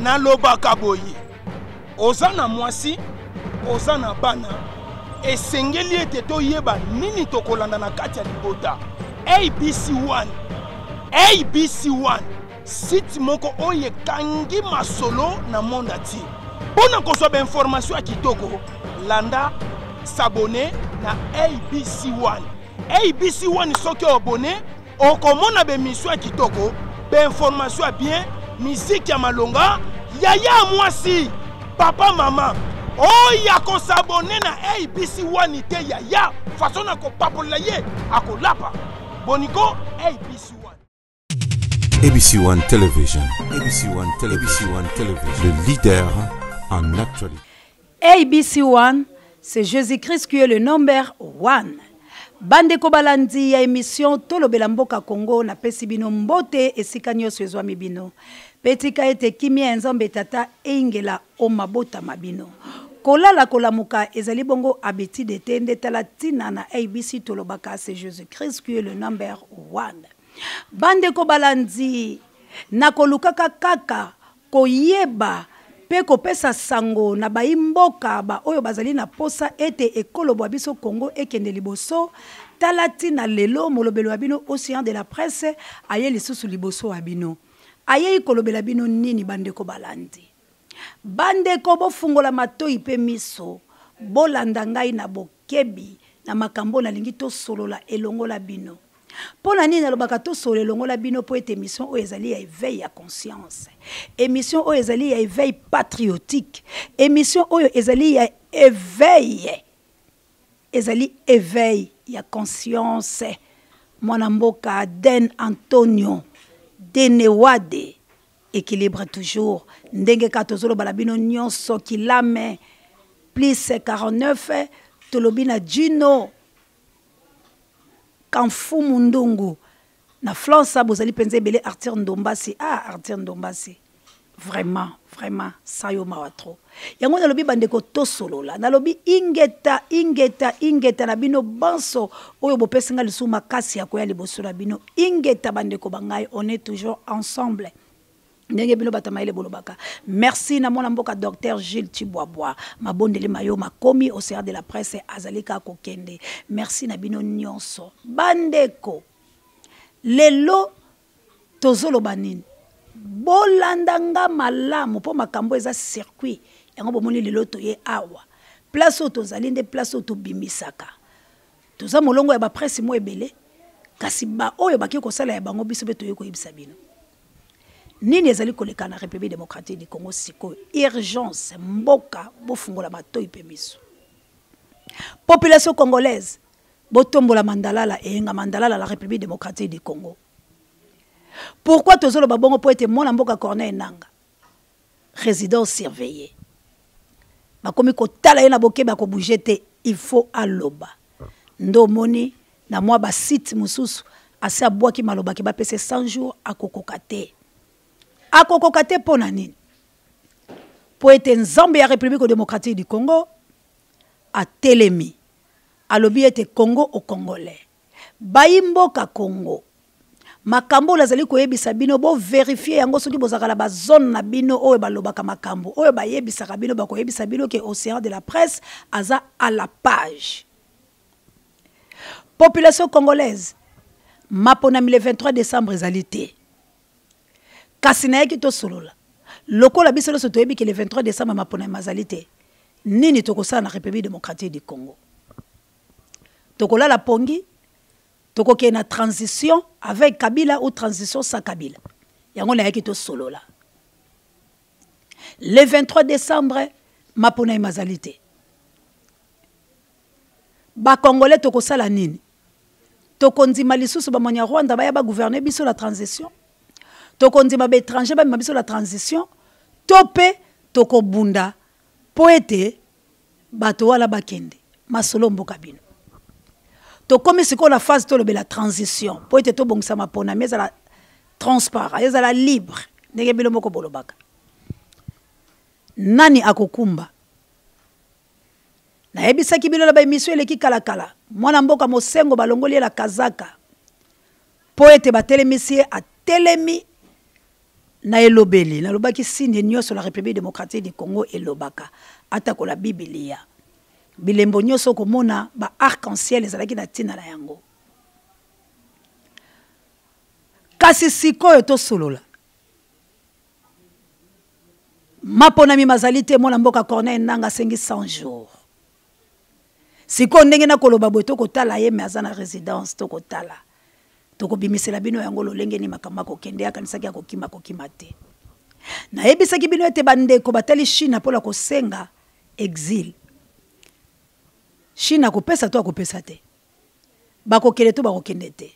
Nalobaka boye, oza na mwasi, oza na bana, esengeli ete toyeba nini tokolanda na kati ya libota. ABC1, ABC1, site moko oyo ekangi masolo na monde entier. Mpo na kozwa bainformation ya kitoko, landa s'abonner na ABC1. ABC1 soki oabonne okomona bemission ya kitoko, bainformation ya bien, miziki ya malonga, yaya ya mwasi, papa mama oyo akosabone na ABC 1 te, yaya façon na kopapolela ye akolapa boniko. ABC 1. ABC One Television, ABC One Television, ABC One Television, le leader en actualité. ABC One, c'est Jésus-Christ qui est le number one. Bandeko balandi ya émission Tolobela Mboka Congo, napesi bino mbote esika nyonso ezwami bino. Pe tika ete kimia ya Nzambe Tata eingela o mabota ma bino. Kolala kolamuka ezali bongo habitude te, nde tala tina na ABC tolobaka c'est Jésus-Christ qui est le number one. Bandeko balandi, nakolukaka kaka koyeba pe kopesa sango na bayi mboka ba oyo bazali na posa ete ekolo bwa biso Congo ekende liboso. Tala tina lelo molobeli wa bino Ocean de la Presse aye lisusu liboso wa bino. Ayei kolobela bino nini bandeko balandi? Bandeko bofungola matoyi pe miso, bolanda ngai na bokebi na makambo nalingi tosolola elongo la bino. Mpo na nini nalobaka tosolola elongo la bino? Mpo ete émission oyo ezali ya éveil ya conscience, émission oyo ezali ya éveil patriotique, émission oyo ezali ya éveil, ezali éveil ya conscience. Mwana mboka Den Antonio Denewade, équilibre toujours, ndenge kaka tozoloba na bino nyonso kilame plus 49, tolobi na Gino Kamfumu Ndungu na Flansa, bozali mpenza ebele. Arthur Ndombasi, Arthur Ndombasi, vraiment, vraiment, sans yo mawa trop. Yango nalobi bandeko tosolola, nalobi ingeta, ingeta, ingeta na bino banso oyo bopesi nga lisusu makasi ya koya liboso na bino. Ingeta bandeko ba ngai, on est toujours ensemble. Ndenge bino bato ya mayele bolobaka. Merci na mwana mboka docteur Gilles Tshibwabwa. Mabondeli mayo makomi Océan de la Presse azali kaka kokende. Merci na bino nyonso. Bandeko, lelo tozoloba nini? Bolanda nga malamu po makambo eza circuit. Yango bomoni lelo toye awa. Place oyo tozali nde place oyo tobimisaka. Toza molongo ya ba presse mo ebele, kasi ba oyo bake kosala ya bango biso pe toye koyebisa bino. Nini ezali koleka na République démocratique du Congo sikoyo? Urgence, mboka bofungola matoyi pe miso. Population congolaise, botombola mandalala eyenga mandalala la République démocratique du Congo. Pourquoi tozoloba bongo? Po ete mwana mboka Corneille Nangaa, résidence surveillée, bakomi kotala ye na bokebi, akobouger te, il faut aloba. Ndo omoni na mwa ba site mosusu asi abwaki maloba ke bapesa 100 jours, akokoka te. Akokoka te mpo na nini? Po ete Nzambe ya République démocratique du Congo atelemi, alobi ete Congo au Congolais. Bayi mboka Congo, makambo oyo nazali koyebisa bino, bo verifier yango soki bozalaka na ba zone na bino oyo balobaka makambo oyo bayebisaka bino, bakoyebisa bino ke Océan de la Presse aza à la page. Population congolaise, maponami le 23 décembre ezali te. Kasi nayaki tosolola. Lokola biso nyonso toyebi ke le 23 décembre maponami mazali te, nini tokosala na République démocratique du Congo? Tokolala pongi, tokokende na transition avec Kabila ou transition sans Kabila. Yango nayaki tosolola. Le 23 décembre maponami mazali te. Ba Congolais tokosala nini? Tokondima lisusu ba Mwanya Rwanda baya ba gouverner biso la transition? Tokondima ba étranger bamema biso la transition? To pe tokobunda po ete bato wana bakende masolo mboka bino. Tokomi sikoyo na phase tolobela transition po ete tobongisa maponami ezala transparent, ezala libre ndenge bino moko bolobaka. Nani akokumba? Nayebisaki bino na ba émission eleki kalakala, mwana mboka Mosengo balongoli ye na kazaka po ete batelemisi ye, atelemi Na elobeli, nalobaki signe nyonso la Republique democratique du Congo elobaka, atako la Bibilia. Bilembo nyonso okomona ba arc-en-ciel ezalaki na ntina na yango. Kasi sikoyo tosolola. Maponami mazali te, mwana mboka Corneille Nangaa asengi 100 jours. Sikoyo ndenge nakoloba boye, tokotala ye, mais aza na residence, tokotala. Tokobimisela bino yango lolenge nini makambo akokende, akanisaki akokima, akokima te. Nayebisaki bino ete bandeko batali Chine mpo na kosenga exil. Chine akopesa to akopesa te? Bakokende to bakokende te?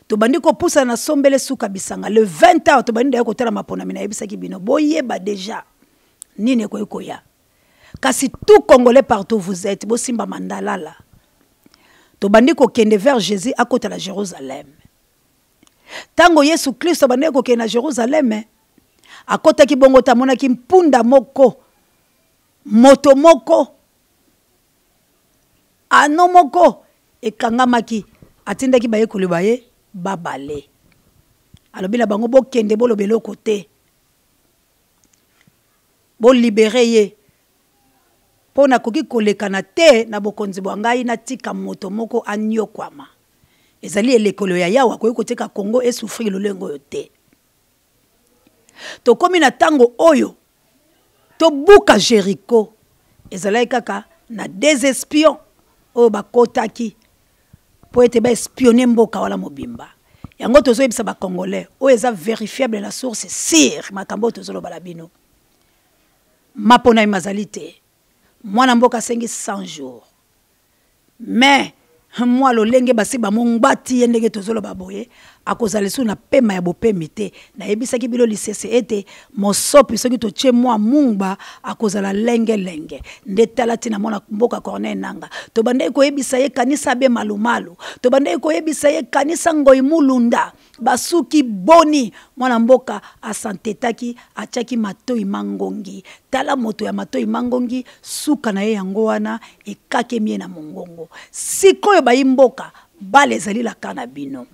Tobandi kopusana na sombele suka bisanga le 20 heures, tobandi d'ailleurs kotala maponami. Nayebisaki bino boyeba déjà nini ekoki koya. Kasi tout Congolais partout vous êtes, bosimba mandalala. Tobandi kokende vers Jésus akota na Jérusalem. Tango Yesu Kristo abandaki kokende na Jérusalem, akotaki bongo te, amonaki mpunda moko, moto moko, ano moko ekangamaki. Atindaki bayekoli ba ye babale, alobi na bango bokende, boloba eloko te, bolibere ye, mpo nakoki kolekana te na bokonzi bwa ngai natika moto moko anyokwama. Ezali elekelo ya Yawe, akoki kotika Congo esouffrir lolenge oyo te. Tokomi na tango oyo tobuka Jericho, ezalaki kaka na des espions oyo bakotaki mpo ete ba espionner mboka wana mobimba. Yango tozoyebisa ba Congolais oyo eza verifiable na source sûre, makambo oyo tozoloba na bino. Maponami mazali te, mwana mboka asengi 100 jours, mais mwa lolenge basi bamongbati ye ndenge tozoloba boye, akozala lisusu na pema ya bopemi te. Nayebisaki bino lisese ete mosopi soki totie mwa mungba akozala lengelenge. Nde tala ntina mwana mboka Corneille Nangaa, tobandaki koyebisa ye kanisa be malumalu, tobandaki koyebisa ye kanisa ngoi mulunda, basuki boni. Mwana mboka asantetaki, atiaki matoi mangongi. Tala moto ya matoi mangongi, suka na ye yango wana ekakemi ye na mongongo. Sikoyo bayi mboka, bale ezali la ka na bino.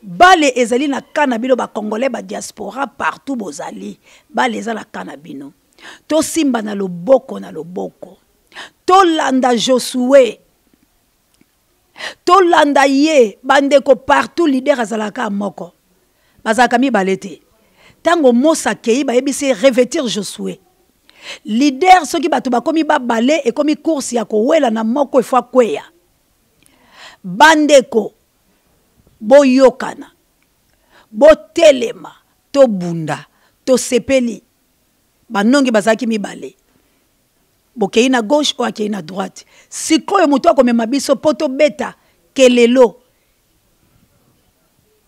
Bale ezali na ka na bino ba Congolais, ba diaspora partout bozali. Bale eza la ka na bino. Tosimba na loboko na loboko. Tolanda Josué. Tolanda ye, bandeko partout leader azalaka moko. Bazalaka mibale te. Tango Mose akei, bayebisi ye revêtir Josué. Leader soki bato bakomi babale, ekomi course ya kowela na moko efo akweya. Bandeko boyokana, botelema, tobunda, tosepeli. Banongi bazalaki mibale. Bokei na gauche oyo akei na droite. Sikoyo moto akomema biso po tobeta kelelo.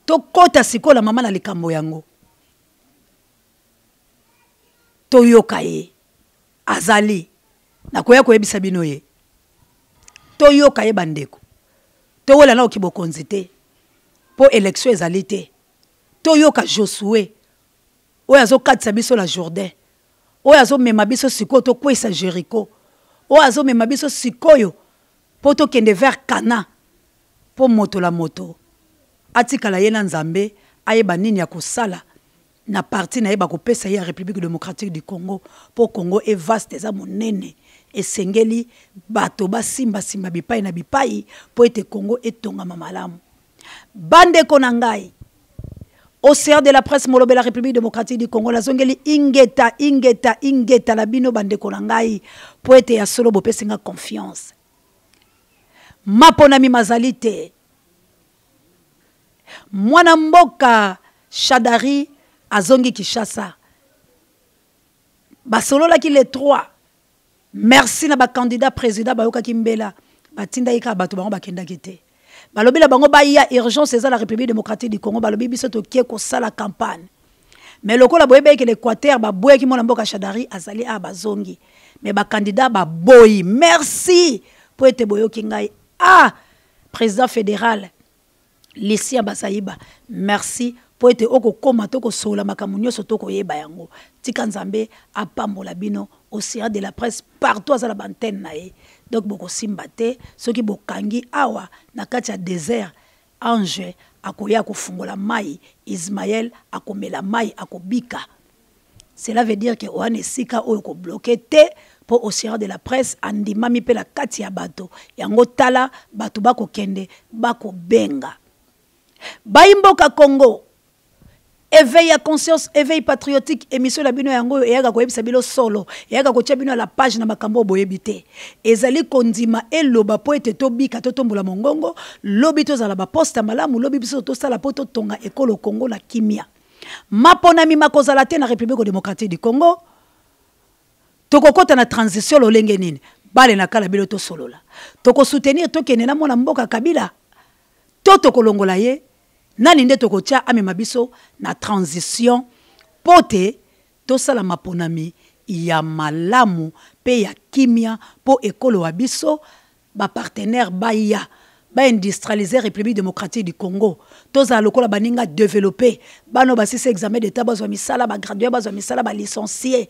Tokota sikoyo na mama na likambo yango. Toyoka ye. Azali. Nakoya koyebisa bino ye. Toyoka ye bandeko. Towela na okibokonzi te. Po élection ezali te. Toyoka Josué oyo azokatisa biso la Jourdain, oyo azomema biso sikoyo tokweyisa Jericho, oyo azomema biso sikoyo po tokende vers Cana, po moto la moto atikala ye na Nzambe, ayeba nini ya kosala na parti na ye bakopesa ye ya République démocratique du Congo, po Congo est vaste, eza monene, esengeli bato basimba-simba bipai na bipai po ete Congo etongama malamu. Bandeko na ngai, Océan de la presse molobe la République démocratique du Congo, nazongeli ingeta ingeta ingeta na bino bandeko na ngai, po ete ya solo bopesi nga confiance. Maponami mazali te. Mwana mboka Shadary azongi Kinshasa. Basololaki les trois. Merci na ba candidat président bayokaki mbela, batindaki kaka bato bango bakendaki te. Balobi na bango baya urgence eza la République démocratique du Congo, balobi biso tokie kosala campagne. Mais lokola boyebaki ke l'Équateur baboyaki mwana mboka Shadary azali a bazongi. Mais ba candidat baboyi. Merci po ete boyoki ngai. Ah président fédéral Lucien Bazaïba, merci po ete okokoma to kosola makambo nyonso to koyeba yango. Tika Nzambe apambola bino. Océan de la presse partout aza na ba antenne na ye. Donc bokosimba te soki bokangi awa na kati ya désert, ange akoya kofungola mai, Ismaël akomela mai, akobika. Cela veut dire que wana esika oyo kobloke te mpo océan de la presse andimami mpe na kati ya bato yango. Tala bato bakokende bakobenga bayimboka Congo. Éveil ya conscience, éveil patriotique, émission na bino yango oyo eyaka koyebisa bino solo, eyaka kotia bino la page na makambo oyo boyebi te. Ezali kondima eloba mpo ete tobika, totombola mongongo lobi, tozala baposte ya malamu lobi, biso tosala mpo totonga ekolo Congo na kimia. Maponami makozala te na République démocratique du Congo. Tokokɔta na transition lolenge nini? Bale na kala bino tosolola. Tokosoutenir, tokende na mwana mboka Kabila to tokolongola ye? Nani nde tokotia amema biso na transition mpo te tosala maponami ya malamu mpe ya kimia, mpo ekolo wa biso, bapartenaire baya baindustrialiser République démocratique du Congo, tozala lokola baninga développé? Bana basisi examen d'état bazwa misala, bagradué bazwa misala, balicencie,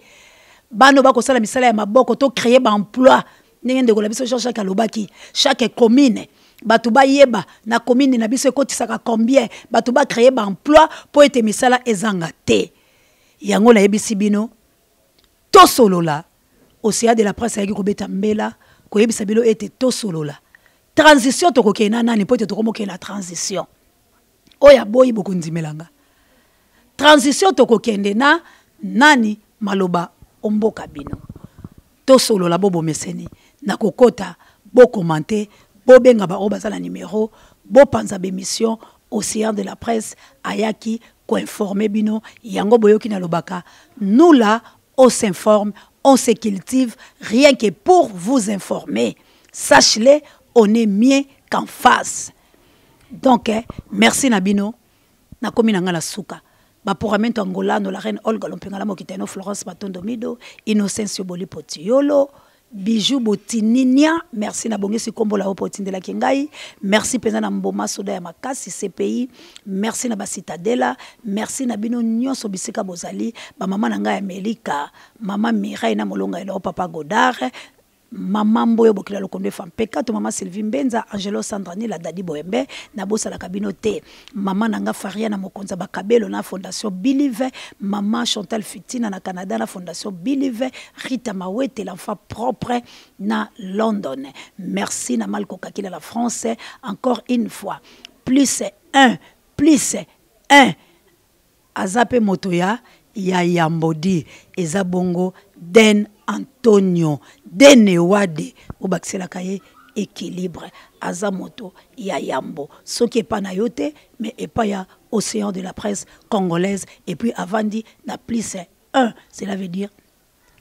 bana bakosala misala ya maboko, tocréer baemploi ndenge ndeko na biso Jean Jacques alobaki. Chaque commune, bato bayeba na commune na biso ekotisaka combien, bato bacréer baemploi mpo ete misala ezanga te. Yango nayebisi bino, tosolola. Océan de la presse ayaki kobeta mbela, koyebisa bino ete tosolola transition. Tokokende na nani mpo ete tokomokende na transition? Oyo aboyi, bokondimelanga. Transition, tokokende na nani? Maloba omboka bino, tosolola. Bobomeseni na kokota, bokomante, bobenga baoyo baza na numero, bopanza bémission. Océan de la presse ayaki koinforme bino yango. Boyoki nalobaka, nous là, on s'informe, on se cultive, rien que pour vous informer. Sache-le, on est mieux qu'en face. Donc eh, merci na bino. Nakomi na nga na suka. Bapuramento angolano, la reine Olga Lompengala Mokiteno, Florence Matondo, Mido Innocencio Bolipo Tiolo, Bijou Botininia, merci. Nabongisi nkombo la yo mpo otindelaki ngai. Merci mpenza na Mboma Soda ya makasi CPI. Merci na Bacitadela. Merci na bino nyonso bisika bozali. Bamama na ngai ya Amerika, mama Mireille na molonga eloo, papa Godard, mama Mboyo Bokila Lokondo, efa mpeka to mama Sylvie Mbenza, Angelo Sandrani la Dadi Boyembe. Nabosalaka bino te. Mama na nga Faria na mokonzi ya bakabelo na Fondation Bilive, mama Chantal Fitina na Canada na Fondation Bilive, Rita Mawete, l'enfant propre na London. Merci na Malko Kakila la France. Encore une fois, plus 1 plus 1 aza mpe moto ya yambodi. Eza bongo Den Antonio Denewade, obakiselaka ye équilibre. Aza moto ya yambo, soki epai na yo te, mais epai ya Océan de la presse congolaise. Et puis avandi na plus 1, cela veut dire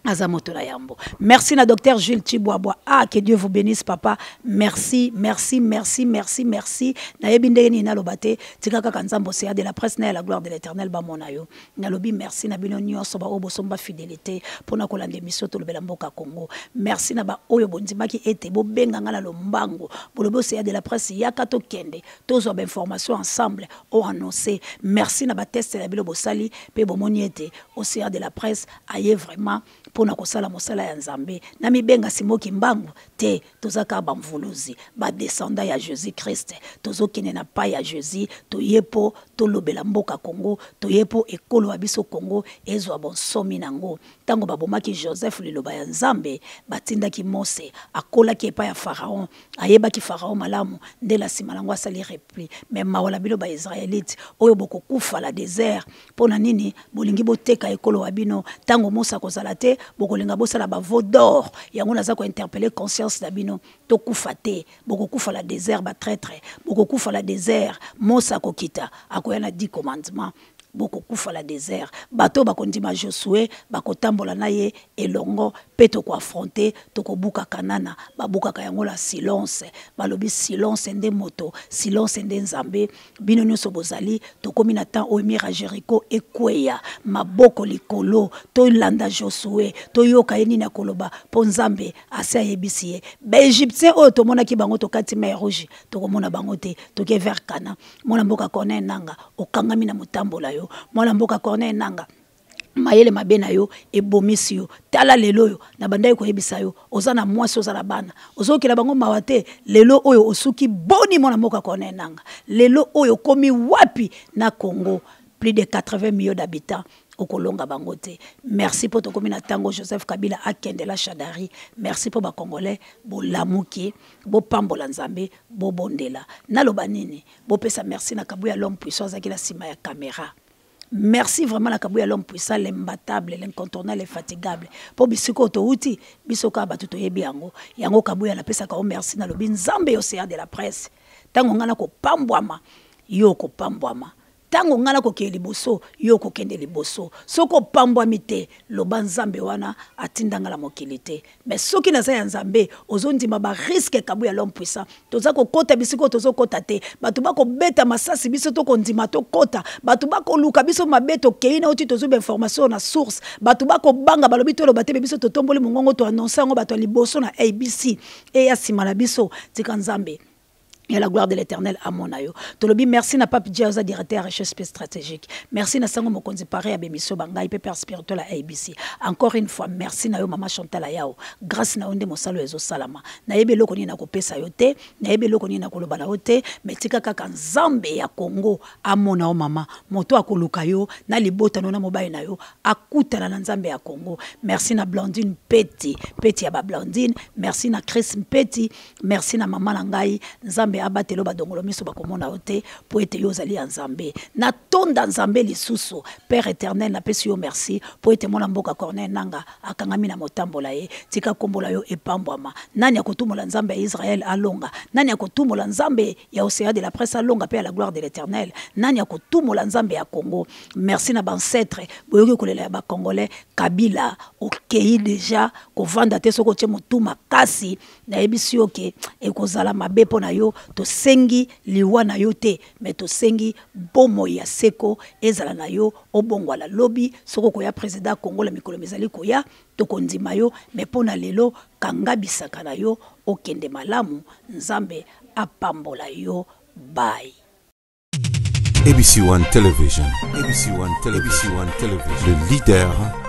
aza moto na yambo. Merci na docteur Jules Chibwabwa. Ah, que Dieu vous bénisse, papa. Merci, merci, merci, merci, merci. Nayebi ndenge nini naloba te. Tika kaka Nzambe Océan de la presse na ya la gloire de l'Éternel bamona yo. Nalobi merci na bino nyonso baoyo bosomba fidélité mpona kolanda émission Tolobela Mboka Congo. Merci na baoyo bondimaki ete bobenga nga na lombango, bolobi: "Océan de la presse, yaka tokende tozwa bainformation ensemble o annonce." Merci na bateste na bino bosali mpe bomoni ete Océan de la presse aye vraiment mpona kosala mosala ya Nzambe. Na mibenga Simoki Mbangu te, toza kaka bamvuluzi, badescendant ya Jésus Christ. Tozokende na pai ya Jésus. Toye mpo tolobela mboka Congo, toye mpo ekolo ya biso Congo ezwa bonsomi nango. Ntango babomaki Joseph, liloba ya Nzambe, batindaki Mose, akolaki epai ya Pharaon, ayebaki Pharaon malamu, nde na nsima nango asali repli. Mais mawa na bino baisraélite oyo bokokufa la désert. Mpo na nini bolingi boteka ekolo wa bino? Ntango Mose akozala te, bokolinga bosala baveau d'or. Yango naza kointerpeller conscience na bino. Tokufa te, bokokufa la désert. Batraître, bokokufa la désert. Mose akokita, akoya na 10 commandement. Bokokufa la désert. Bato bakondima Josue, bakotambola na ye elongo mpe tokoaffronter, tokobuka Kanana. Babukaka yango la silence. Balobi silence nde moto, silence nde Nzambe. Bino nyonso bozali, tokomi na temps oyo mur ya Jericho ekweya. Maboko likolo, tolanda Josue, toyoka ye nini akoloba, mpo Nzambe asi ayebisi ye. Baégyptien oyo tomonaki bango, tokati mer Rouge, tokomona bango te, toke vers Kana. Mwana mboka Corneille Nanga, okangami na motambola yo. Mwana mboka Corneille Nanga. Mayele mabe na yo ebomisi yo. Tala lelo oyo nabandaki koyebisa yo, oza na mwasi, oza na bana, ozokela bango mawa te. Lelo oyo osuki boni, mwana mboka Corneille Nanga? Lelo oyo okomi wapi na Congo? Plus de 80 millions d'habitants, okolonga bango te. Merci mpo tokomi na ntango Joseph Kabila akendela Shadari. Merci mpo Bacongolais bolamuki, bopambola Nzambe, bobondela. Naloba nini? Bopesa merci na Kabuya l'homme puissant, azalaki na nsima ya caméra. Merci vraiment na Kabuya l'homme puissant, l'imbattable, l'incontournable, l'infatigable, mpo bisika oyo touti, biso kaka bato toyebi yango. Yango Kabuya, napesaka yo merci. Nalobi Nzambe, océan de la presse, ntango ngai nakopambwama, yo okopambwama. Ntango ngai nakokende liboso, yo okokende liboso. Soki opambwami te, loba Nzambe wana atinda ngai na mokili te. Mais soki naza ya Nzambe, ozondima barisques. Kabuya l'homme puissant, toza kokɔta bisika oyo tozokɔta te. Bato bakobeta masasi, biso tokondima tokɔta. Bato bakoluka biso mabe, tokei na oti, tozwi bainformation na source. Bato bakobanga, balobi toloba te, me biso totomboli mongongo, toannonce yango bato ya liboso na ABC eya nsima na biso. Tika Nzambe ya la gloire de l'Éternel amona yo. Tolobi merci na Pape Dia, oza directeur ya recherche stratégique. Merci na Sango Mokonzi, pare ya bémission bangai pe père spirituel ya ABC. Encore une fois, merci na yo mama Chantal Ayao. Grâce na yo nde mosalo ezosalama. Nayebi eloko nini nakopesa yo te, nayebi eloko nini nakoloba na yo te, mais tika kaka Nzambe ya Congo amona yo mama. Moto akoluka yo na libota no na mobali na yo akutana na Nzambe ya Congo. Merci na Blandine Mpeti, Mpeti ya ba Blandine. Merci na Chris Mpeti. Merci na mama na ngai. Nzambe abatelo badongolo miso bakomona yo te, mpo ete yo ozali ya Nzambe. Natonda Nzambe lisusu. Père éternel, napesi yo merci mpo ete mwana mboka Corneille Nanga akangami na motambola ye. Tika kombola yo epambwama. Nani akotumola Nzambe ya Israel alonga? Nani akotumola Nzambe ya océan de la presse alonga mpe ya la gloire de l'Éternel? Nani akotumola Nzambe ya Congo? Merci na baancêtres, boyoki kolela ya Bacongolais. Kabila, okei déjà kovanda te. Soki otie motu makasi, nayebisi yo ke ekozala mabe mpo na yo. Tosengi liwa na yo te, me tosengi bomoi ya seko ezala na yo. Obongwala lobi, soki okoya président Congo na mikolo mizali koya, tokondima yo. Me mpo na lelo, kanga bisaka na yo, okende malamu. Nzambe apambola yo. Bye. ABC One Television, ABC One Television, ABC One Television, le leader.